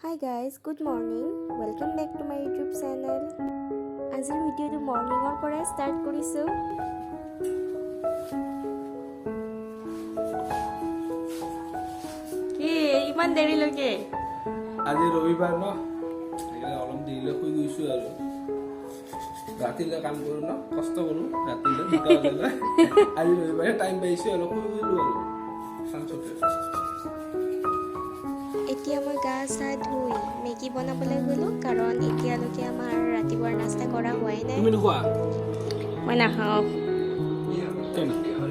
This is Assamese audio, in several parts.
Hi guys, good morning. Welcome back to my YouTube channel. আজিৰ ভিডিঅ'টো মৰ্ণিঙৰ পৰাই ষ্টাৰ্ট কৰিছোঁ। কি ইমান দেৰিলৈকে? আজি ৰবিবাৰ ন, সেইকাৰণে অলপ দেৰিলৈ শুই গৈছোঁ। আৰু ৰাতিলৈ কাম কৰোঁ ন, কষ্ট কৰোঁ ৰাতিলৈ 2টা বজালৈ। আজি ৰবিবাৰে টাইম পাইছোঁ, অলপ শুই গ'লোঁ আৰু চান্সতে। এতিয়া মই গা চা ধুই মেগী বনাবলৈ গ'লোঁ, কাৰণ এতিয়ালৈকে আমাৰ ৰাতিপুৱাৰ নাস্তা কৰা হোৱাই নাই। তুমি নোখোৱা? মই নাখাওঁ। কিয় নোখোৱা?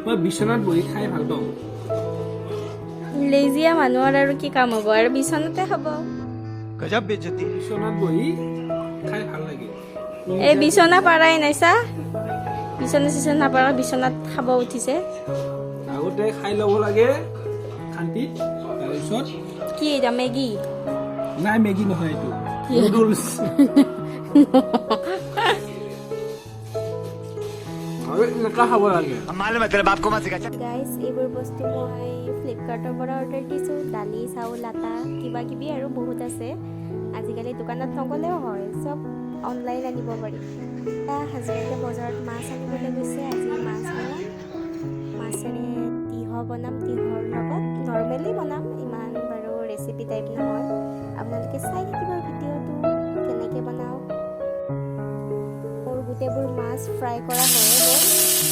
মই বিচনাত বহি খাই ভাল পাওঁ। লেজিয়া মানুহৰ আৰু কি কাম হ'ব আৰু, বিচনাতে খাব। गजब बेइज्जती। বিচনাত বহি খাই ভাল লাগে। এই বিচনা পাৰাই নাই চা, বিচনা চিচনা নাপাৰা, বিচনাত খাব উঠিছে। আগতে খাই ল'ব লাগে শান্তিত, তাৰপিছত। কি এতিয়া, মেগী? নাই, মেগী নহয় এইটো। কি? নুডলছ। আৰু এনেকুৱা খাব লাগে। मालूम है तेरे बाप को मत सिखा, चल। গাইজ, এইবোৰ বস্তু মই ফ্লিপকাৰ্টৰ পৰা অৰ্ডাৰ দিছোঁ। দালি, চাউল, আটা, কিবা কিবি আৰু বহুত আছে। আজিকালি দোকানত নগ'লেও হয়, চব অনলাইন আনিব পাৰি। হাজবেণ্ডে বজাৰত মাছ আনিবলৈ গৈছে। আজি মাছ বনাম, মাছেৰে তিয়হ বনাম। তিয়হৰ লগত নৰ্মেলি বনাম, ইমান বাৰু ৰেচিপি টাইপ নহয়। আপোনালোকে চাই থাকিব ভিডিঅ'টো কেনেকৈ বনাওঁ। মোৰ গোটেইবোৰ মাছ ফ্ৰাই কৰা হৈয়ে গ'ল।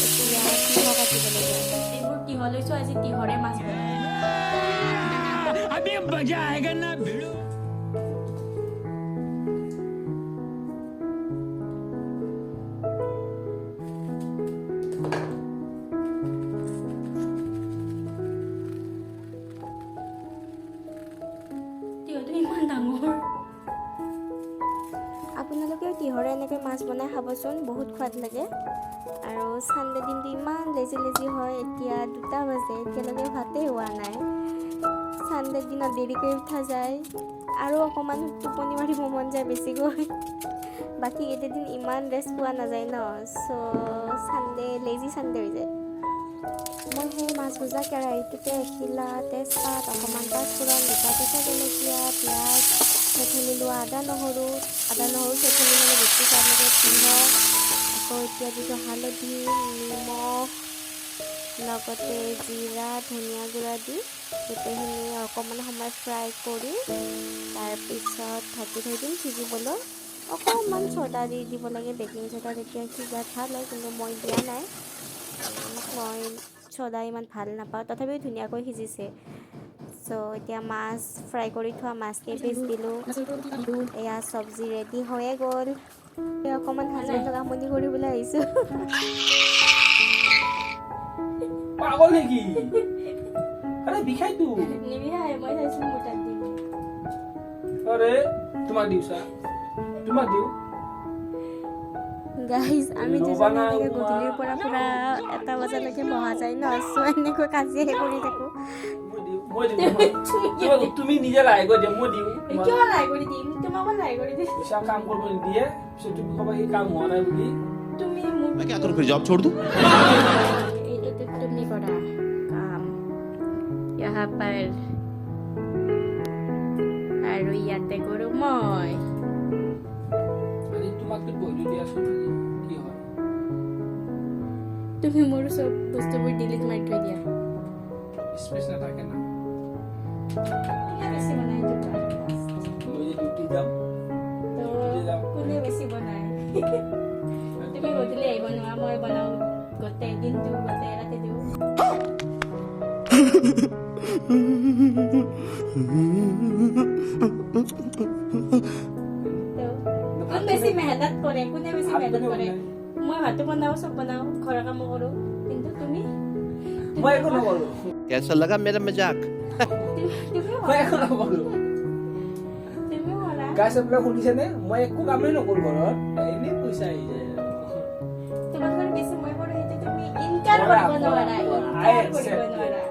এতিয়া তিয়হ কাটিবলৈ যাওঁ। এইবোৰ তিয়হ লৈছোঁ, আজি তিয়হৰে মাছ বনাম। अभी मजा आएगा ना भिड़ू। তিয়হটো ইমান ডাঙৰ। আপোনালোকেও তিয়হৰে এনেকৈ মাছ বনাই খাবচোন, বহুত সোৱাদ লাগে। আৰু চানডে দিনটো ইমান লেজি লেজি হয়। এতিয়া 2টা বাজে, এতিয়ালৈকে ভাতেই হোৱা নাই। চানডে দিনত দেৰিকৈ উঠা যায় আৰু অকণমান টোপনি মাৰিব মন যায় বেছিকৈ। বাকী কেইটা দিন ইমান ৰেষ্ট পোৱা নাযায় ন, চ' চানডে লেজি চানডে হৈ যায়। মই সেই মাছ ভজা কেৰাহীটোতে এখিলা তেজপাত, অকণমান পাঁচফোৰণ, দুটা কেঁচা জলকীয়া, পিঁয়াজ, থেতেলি লোৱা আদা নহৰু, আদা নহৰু থেতেলি ল'লে বেছি সোৱাদ লাগে, তিয়হ, আকৌ এতিয়া দিছোঁ হালধি, নিমখ, লগতে জিৰা, ধনিয়া গুড়া দি গোটেইখিনি অকণমান সময় ফ্ৰাই কৰি তাৰপিছত ঢাকি থৈ দিম সিজিবলৈ। অকণমান চ'ডা দি দিব লাগে, বেকিং চ'ডা, তেতিয়া সিজাত ভাল হয়। কিন্তু মই দিয়া নাই, মই চ'ডা ইমান ভাল নাপাওঁ। তথাপিও ধুনীয়াকৈ সিজিছে। চ' এতিয়া মাছ, ফ্ৰাই কৰি থোৱা মাছ কেইপিচ দিলোঁ। এয়া চব্জি ৰেডি হৈয়ে গ'ল। এই অকণমান হাজবেণ্ডক আমনি কৰিবলৈ আহিছোঁ। পাগল নেকি? আৰে, বিষাইতো। নিবিষাই, মই চাইছোঁ, মোৰ তাত দিম। আৰে, তোমাক দিওঁ চা, তোমাক দিওঁ। গাইজ, আমি ৰ'বা দুজনে না, এনেকৈ উমা। গধূলিৰ পৰা পূৰা 1টা বজালৈকে বহা যায় ন, চ' এনেকৈ কাজিয়াহে কৰি থাকোঁ। মই দিওঁ, মই দিওঁ। তুমি নিজে লাহেকৈ দিয়া, মই দিওঁ। কিয় লাহে কৰি দিম? তোমাকো লাহে কৰি দিম। পিছত কাম কৰিব নিদিয়ে, পিছত তুমি ক'বা সি কাম হোৱা নাই বুলি। তুমি মোক मैं क्या करूं, फिर जॉब छोड़ दूं? এইটোতো তুমি কৰা কাম यहाँ पर আৰু ইয়াতে কৰোঁ মই। আজি তোমাকতো বহিলো দিয়াচোন, আজি কি হয়। তুমি মোৰ চব বস্তুবোৰ ডিলিট মাৰি থৈ দিয়া। স্পেচ নাথাকে না। কোনে বেছি বনায়, এইটো কোৱা। মই যে ডিউটি যাম। তো ডিউটি যাম। কোনে বেছি বনায়? তুমি গধূলি আহিব নোৱাৰা, মই বনাওঁ গোটেই দিনটো, গোটেই ৰাতিটো। তো কোন বেছি মেহনত কৰে? কোনে বেছি ভাত মেহনত কোনে কৰে? বনায়? মই ভাতো বনাওঁ, চব বনাওঁ, ঘৰৰ কামো কৰোঁ, কিন্তু তুমি মই একো নকৰোঁ। कैसा लगा मेरा मजाक? তুমিও মই একো নকৰোঁ। তুমিও কৰা। গাইছ, আপোনাক শুনিছেনে? মই একো কামেই নকৰোঁ ঘৰত, এনেই পইচা আহি যায়। তোমালোকৰ বেছি মই কৰোঁ, সেইটো তুমি ইনকাৰ কৰা, কৰিব নোৱাৰা। কৰা, I ইনকাৰ কৰিব accept it. নোৱাৰা।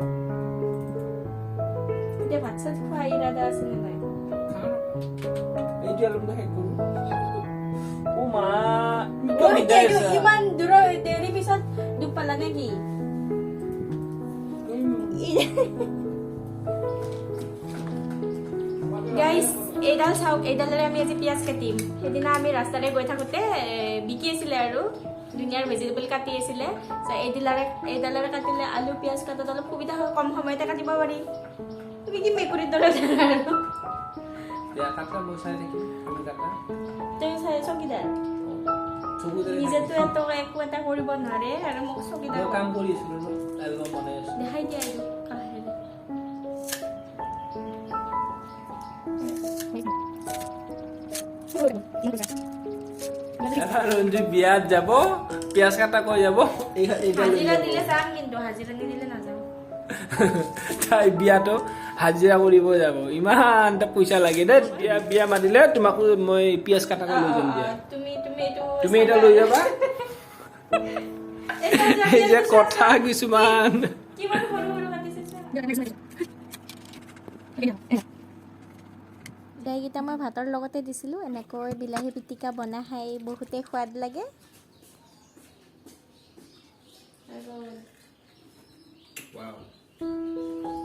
এতিয়া ভাত চাত খোৱা ইৰাদা আছে নে নাই? এইটো অলপ শেষ কৰোঁ। অ' মা, তুমি কিয় বিন্ধাই আছা? ইমান দূৰৰ দেৰি পিছত দুখ পালা নেকি? তুমি গাইজ, এইডাল চাওক, এইডালেৰে আমি আজি পিঁয়াজ কাটিম। সেইদিনা আমি ৰাস্তাৰে গৈ থাকোঁতে বিকি আছিলে আৰু ধুনীয়াৰ ভেজিটেবল কাটি আছিলে। চ' এইডালেৰে কাটিলে আলু পিঁয়াজ কাটাত অলপ সুবিধা হয়, কম সময়তে কাটিব পাৰি। তুমি কি মেকুৰীৰ দৰে জানা আৰু। দিয়া, কাটা, মই চাই থাকিম, তুমি কাটা। তুমি চাই চকীদাৰ। চকুৰে। নিজেতো একো এটা কৰিব নোৱাৰে আৰু মোক চকীদাৰ। মই কাম কৰি আছিলো ন, এলবাম বনাই আছো। দেখাই দিয়া এইটো কাষেৰে। এবাৰ ৰঞ্জু বিয়াত যাব, পিঁয়াজ কাটা কৈ যাব। এইডাল লৈ হাজিৰা যাব। দিলে যাম, কিন্তু হাজিৰা নিদিলে নাযাওঁ। তাই বিয়াটো হাজিৰা কৰিব যাব, ইমান এটা পইচা লাগে দেই। বিয়া বিয়া মাতিলে তোমাকো মই পিঁয়াজ কাটাকৈ লৈ যাম দিয়া। তুমি এইটো তুমি এটা লৈ যাবা। এই চোৱা, চোৱা, এই যে পিঁয়াজটো চোৱা, কথা কিছুমান। কিমান সৰু সৰু কাটিছে চোৱা। বিলাহীকেইটা মই ভাতৰ লগতে দিছিলোঁ। এনেকৈ বিলাহী পিটিকা বনাই খাই বহুতেই সোৱাদ লাগে। আৰু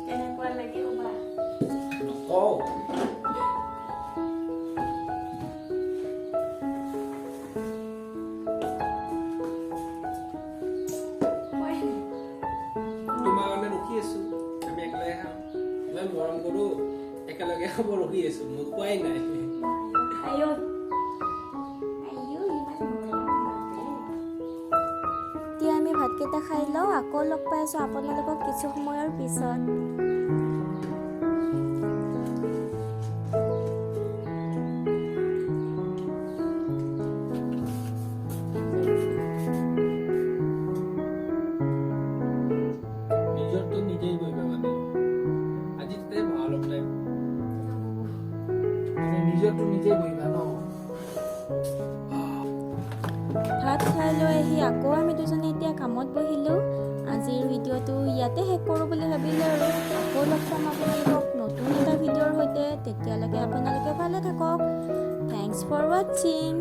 কেনেকুৱা লাগে ক'বা। নকওঁ। তোমাৰ কাৰণে ৰখি আছো, আমি একেলগে খাম। ইমান মৰম কৰো, একেলগে খাব ৰখি আছো, মই খোৱাই নাই। আইঅ আইঅ, ইমান মৰম লাগে। এতিয়া আমি ভাতকেইটা খাই লওঁ, আকৌ লগ পাই আছোঁ আপোনালোকক কিছু সময়ৰ পিছত। নিজৰটো নিজেই কৰিবা, মানে আজি তাতে বহা অলপ টাইম, মানে নিজৰটো নিজেই বহিবা ন। ভাত খাই লৈ আহি আকৌ আমি দুজনে এতিয়া কামত বহিলোঁ। আজিৰ ভিডিঅ'টো ইয়াতে শেষ কৰোঁ বুলি ভাবিলোঁ আৰু আকৌ লগ পাম আপোনালোকক নতুন এটা ভিডিঅ'ৰ সৈতে। তেতিয়ালৈকে আপোনালোকে ভালে থাকক। Thanks for watching.